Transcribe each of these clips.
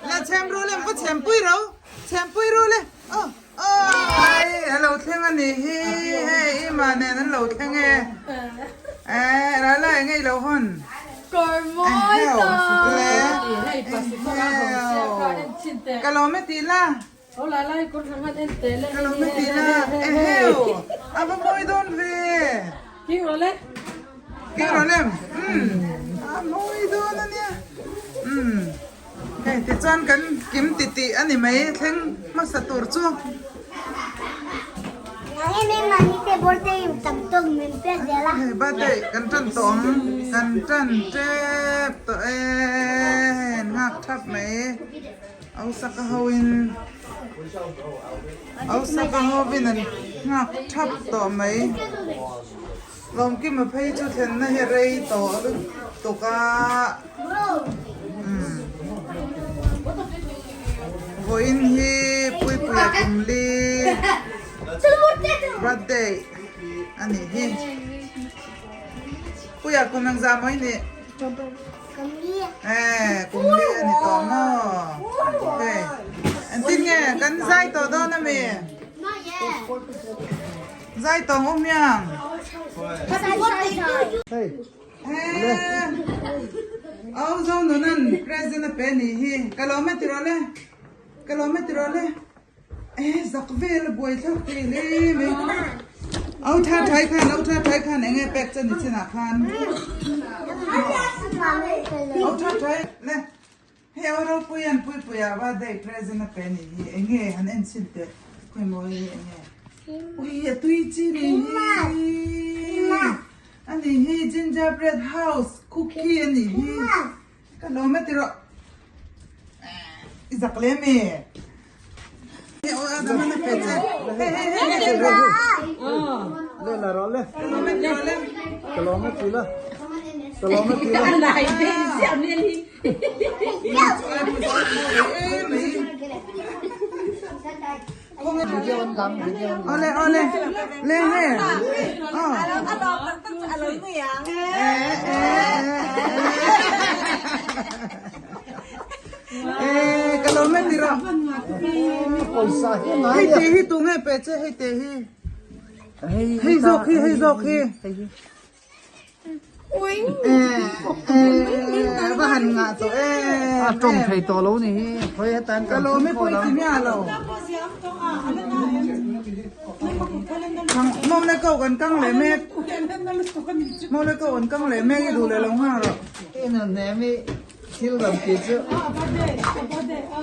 Le chhem ru le va chhem pui ro chhem pui ru le aw ai a lo thleng a nih hi hei ima nen an lo thleng e eh rai lai enge i lo hawn le ka lawm e tih la ka lawm e tih la eheu a va mawi dawn ve King rawh lem umm a mawi dawn a nia umm hei tichuan kan kim titih a ni mai thleng hmasa tur chu. Hei birthday kan tan tawh ang kan tan tep tawh e hei an nghak thap mai Osaka ho in Osaka ho in an nghak thap tawh mai. Lawmkima phei chu thlenna hi rei tawh lutuk a, umm vawiin hi Puipuia Kumli birthday a nih hi. Puia kum engzah maw i nih? Eh Kumli a ni tawh maw? Hei engtin nge kan zai tawh dawn ami? Zai tawng awm hiang. Au zo nunan present a pe nih hi ka lawm e tiraw le ka lawm e tiraw le eh zak vel a buai thlak thei hle mai au tha thai khan au tha thai khan enge pek che ni chinah khan au tha thai le hei au ropui an puipui ah va dei present a pe nih hi enge han en chhin teh khawimaw hi enge Ui a tui chi ni hi a ni hi gingerbread house cookie a ni hi ka lawm e tiraw i zak lem e Le la rawh le ka lawm e ti la ka lawm e ti la Ole ole le he eh ka lawm e tiraw hei te hi tunge pe che hei te hi hei zawk hi hei zawk hi Va han ngah tawh e. A tawng thei tawh lo ni hi. Khawi hetan Ka lawm e pawi chi miah lo. Mawng le ko kan kang leh mek. Mawng le ko kan kang leh mek i duh leh lo nghah rawh. In a hnem i thil lam ti chu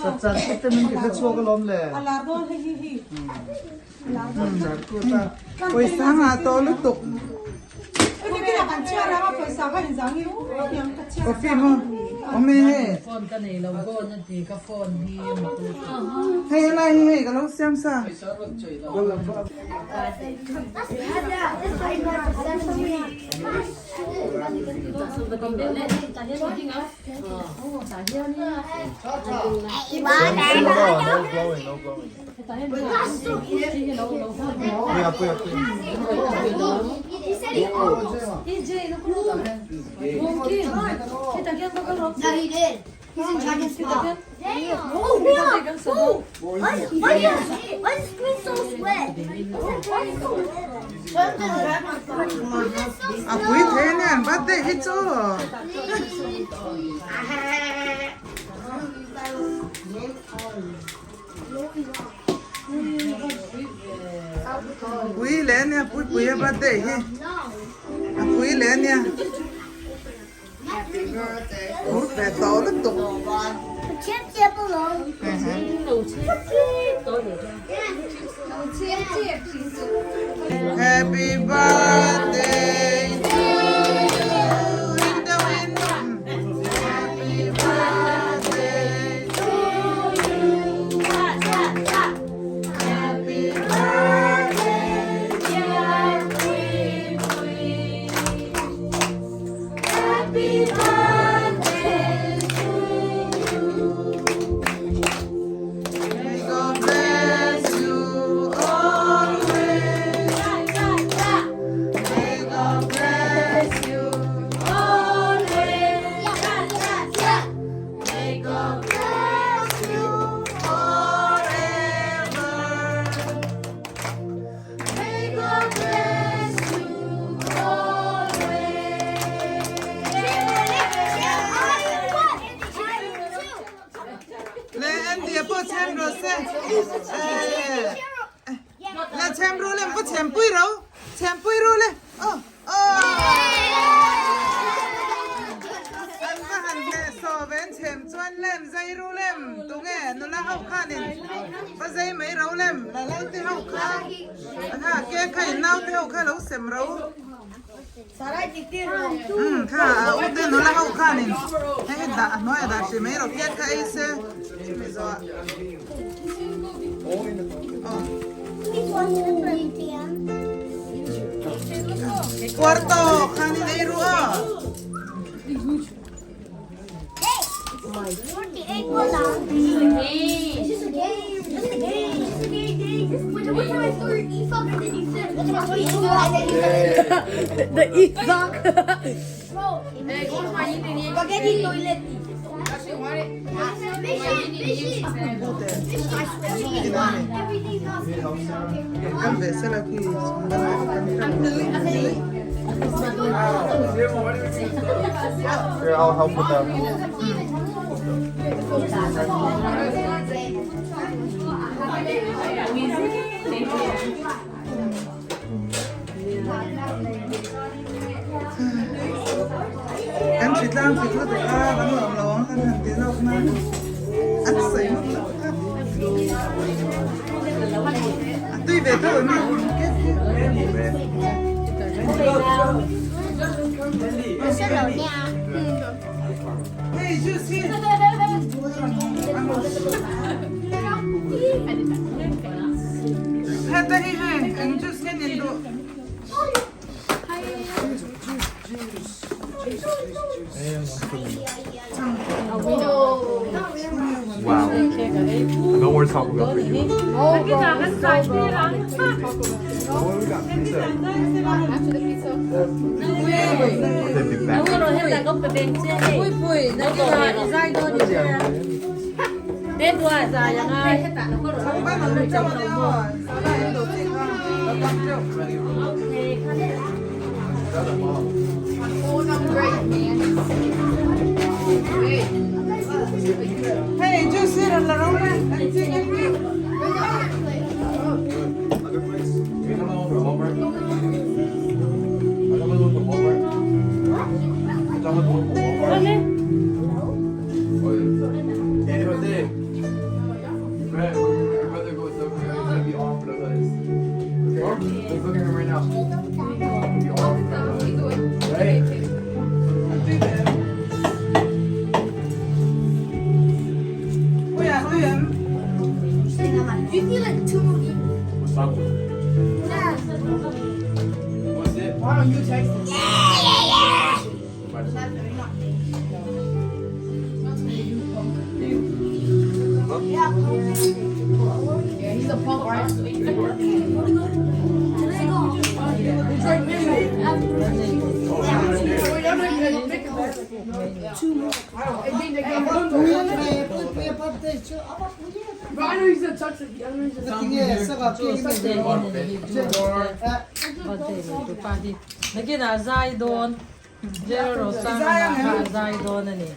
chat chat te min ti hre chhuak alawm le. Pawisa ngah tawh lutuk. Coffee maw awm e hei. Hei helai hi hei ka lo siam sa. A pui thei ania an birthday hi chu. Pui leh ania pui pui a birthday hi a pui leh ania phur ve tawh lutuk. Happy birthday to you in the window Happy birthday to you Happy birthday dear Pui Pui Happy birthday to you May God bless you always May God bless. Le chhem ru le va chhem pui ro chhem pui ru le aw aw an va han hneh saw ve an chhem chuan lem zai ru lem tunge nula ho khanin va zai mai ro lem la lai te ho kha ha ke kha in nau te ho kha lo sem ro umm kha a u te nula ho khanin hei hi dah a hnuaiah dah hri mai ro ke kha ei se chumi zawh ah Puerto khanin ei ru aw. Kan ve sela khi Here, I'll help with that. Kan hritlang thik lutuk a, kan nuam lo ang kan han ti zawk na an sawi ngawt lo kha. A tui ve tho em ni? Hei juice hi. Heta hi hei eng juice nge nin duh? Wow. No more Taco Bell for you. Oh, we got pizza. Okay, Big Mac. Hei juice hi rawn la ro le an ching em ni? Puia tui em? Nakinah zai dawn. Zero Rosanga kha a zai dawn a ni.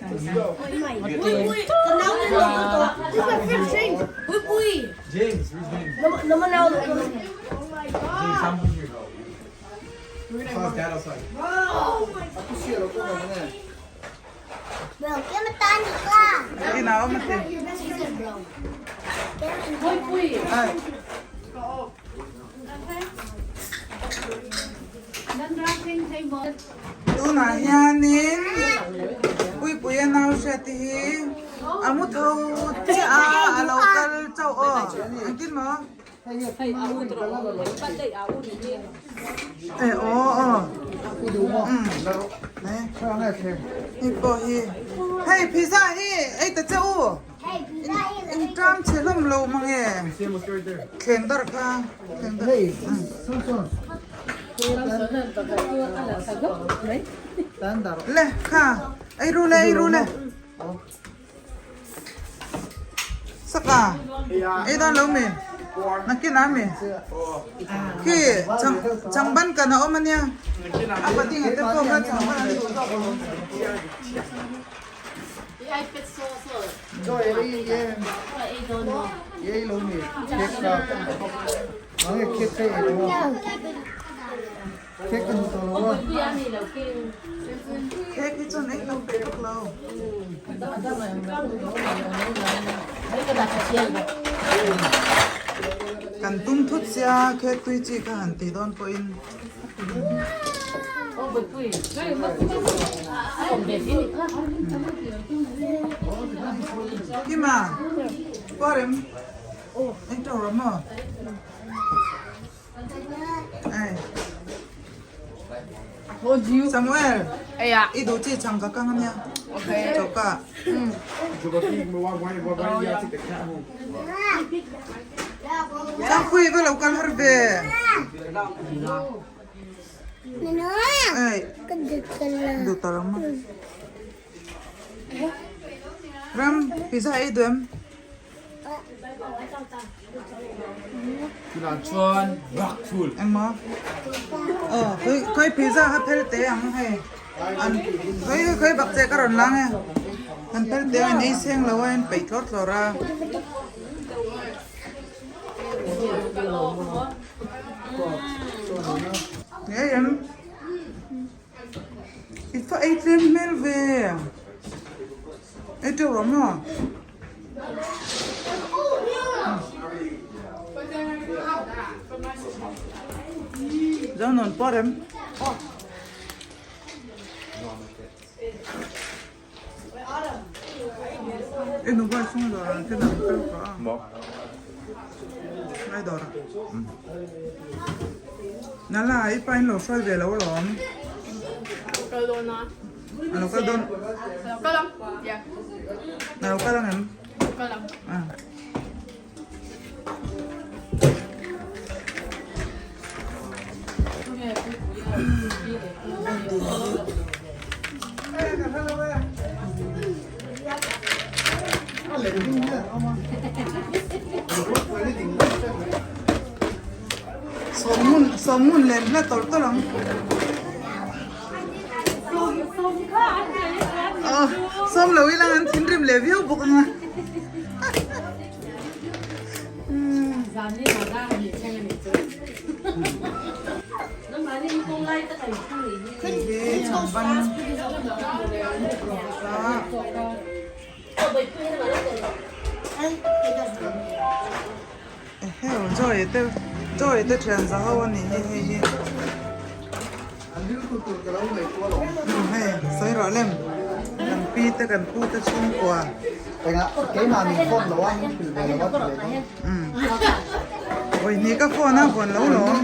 Tunah hianin Puipuia nau hriat te hi a mu tho chiah a, a lo kal chauh aw engtin maw? E aw aw hei pawh hi hei pizza hi ei ta che u. In ṭam chhe hlawm lo mange thleng dar kha thleng dar le kha ei ru le ei ru le saka ei dawn lo mi nakin a mi khi chang changban kan a awm ania a patinga te pawh kha changban an duh zawk alawm. Chaw ei ei em? Ei lo ni. Cake ka. Mange cake ka ei lo a. Cake ka hmu tawh lo a. Cake hi chuan ei lo pe bawk lo. Kan tum thut sia cake tui chi kha han tih dawn pawhin. Kima, Puarem, eng tawh rawh maw? Samuel, i duh chi chhang ka kang ania. Choka. Sangpui va lo kal har ve. Ei, duh ta ram a. Ram, pizza ei duh em? Tunah chuan rak thul. Engmaw? Aw, khawi khawi pizza kha phel teh ang hei. An khawi khawi bak che ka rawn lang e. An phel teh ang in ei seng lo a in peih tlawr tlawr a. Ngei em? I fa ei tlem hmel ve. Ei teuh rawh maw? Zonawn pawh rem. I nu buai chhung dawrah an khen ang kal tawh a. Maw? Ngai dawrah. Nala, i pa in lo hruai ve lo alawm. Kal dawn a. A lo kal dawn. A lo kal ang. Yeah. A lo kal ang em? A lo kal ang. Ah. Sawmngun sawmngun lem hla tawlh tawlh ang. Sawm lo ila an thinrim leh viau bawk ang a. Eheu Joy te Joy te thian za ho a nih hi hei hi hei sawi rawh lem kan pi te kan pu te chhungkua vawihnih ka phone a vawn lo lawm.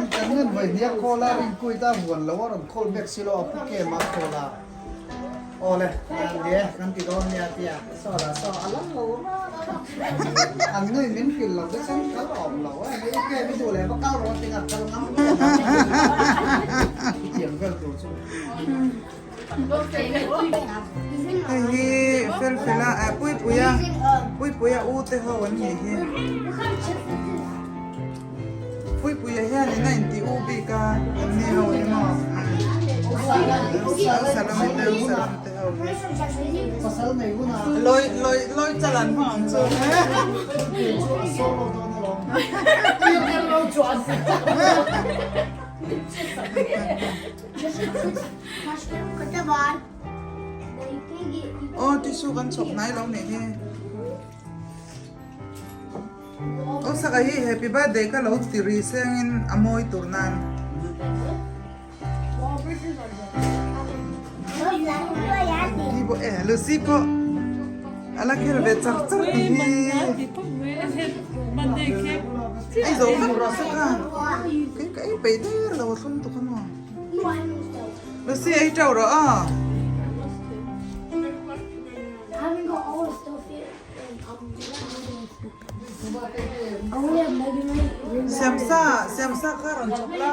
Awle, nan nia kan ti dawn nia tia saw lah saw a lang lo an nui min hrilh lo te chuan kal awm lo a ni ok mi duh leh va kal rawh tinga kal ngam tiang vel tur chu. Hei hi fel fel a Puipuia Puipuia u te ho an nih hi Puipuia hianin a inti u bik a an ni ho hi maw Salome te u Salome te ho hi Lawi lawi lawi chal an hmang ang chu Aw tissue kan chhawp hnai lo nih hi. Aw saka hi happy birthday kha lo ti ri sengin a mawi tur nan. Hi pawh e Lucy pawh a la khel ve char char tih hi. Ei zo vek rawh saka kei ka ei peih der lo a thlum tuk a maw. Lucy ei teuh rawh aw. Siamsa siamsa kha rawn chhawp la.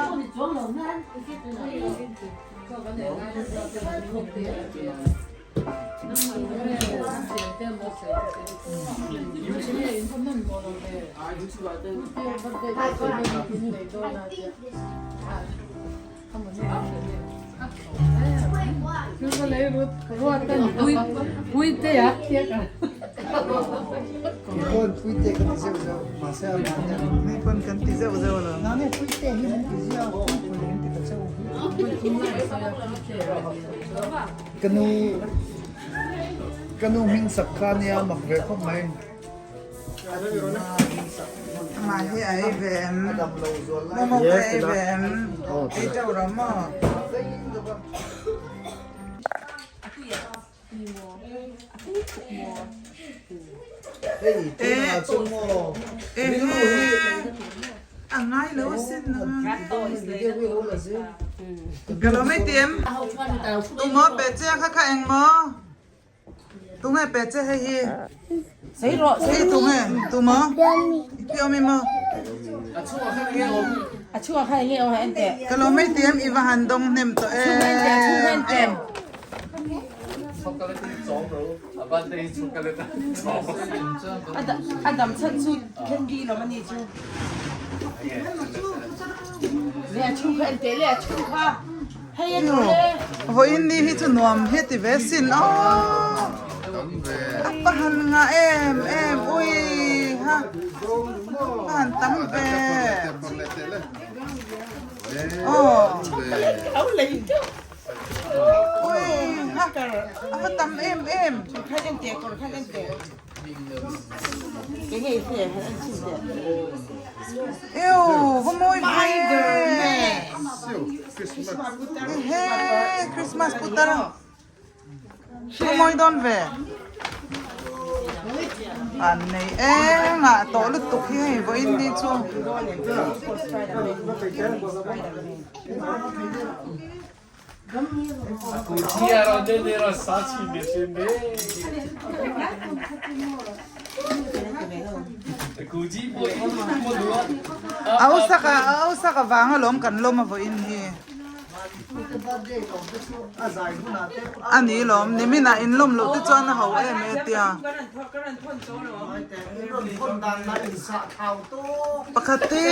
Pawn puite ka ti zeuh zeuh mahse a mah hian. Ni pawn kan ti zeuh zeuh lo. Nang nge puite hi min ti zia puipui min ti ta cheu. Ka nu ka nu hming sak kha nia mak ve khawp mai. Amah hi a ei ve em? Momo ka ei ve em? Ei teuh rawh maw? A ngai lo asin Ka lo mai ti em? Tumaw pe che a kha kha eng maw? Tunge pe che hei hi? Hei tunge? Tumaw? I awm i maw? Ka lo mai ti em? I va han dawng hnem tawh em? Vawiin ni hi chu nuam hi ti ve sin aw a pa han ngah em em ui ha pa han tam ve aw Ui ha a va tam em em. Eww va mawi ve ehe Christmas putar va mawi dawn ve an nei eng ah tawh lutuk hi hei vawiin ni chu. Au saka au saka vang alawm kan lawm a vawiin hi a ni lawm nimin ah in lawm loh te chuan a ho em e tia pakhat te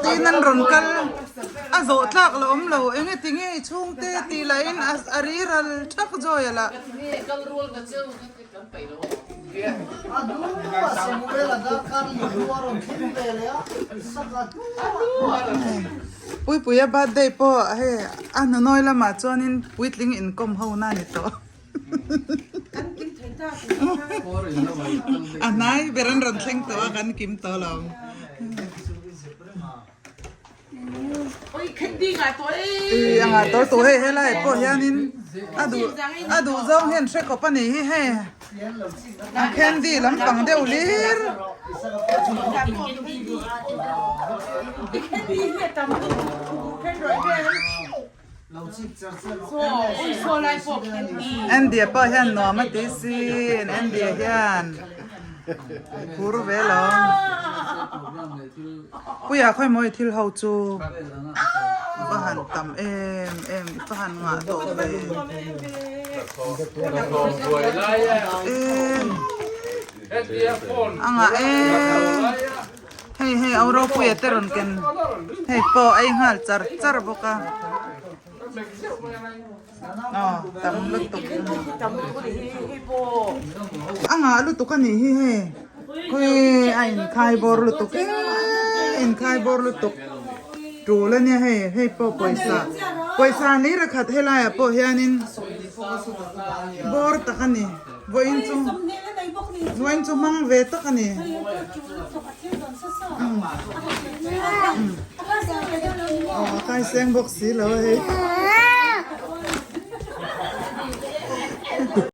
tiin an rawn kal. A zawh tlak la awm lo, eng eti nge i chhungte tih lahin a ri ral thak Joy a lah. Puipuia birthday pawh hei a hnunawi lamah chuanin puitling inkawm ho na ni tawh. A hnai ber an rawn thleng tawh a kan kim tawh lo. Ih a ngah tawh tawh hei helai pawh hianin a duh a duh zawng hian hre khawp a ni hi hei a candy lampang deuh hlir. Andy-a pawh hian nuam a ti sin Andy-a hian phur ve lo Puia khawi maw i thil ho chu va han tam em em i va han ngah tawh ve a ngah em. Hei hei au ropuia te rawn ken hei pawh a inghal char char bawk a aw tam lutuk a ngah lutuk a nih hi hei khawi a inkhai bawr lutuk e inkhai bawr lutuk tul a nia hei hei pawh pawisa pawisa lira khat helaiah pawh hianin bawr tak a ni. Vawiin chu vawiin chu hmang ve tak a ni. Aw a kaiseng bawk si lo a hei.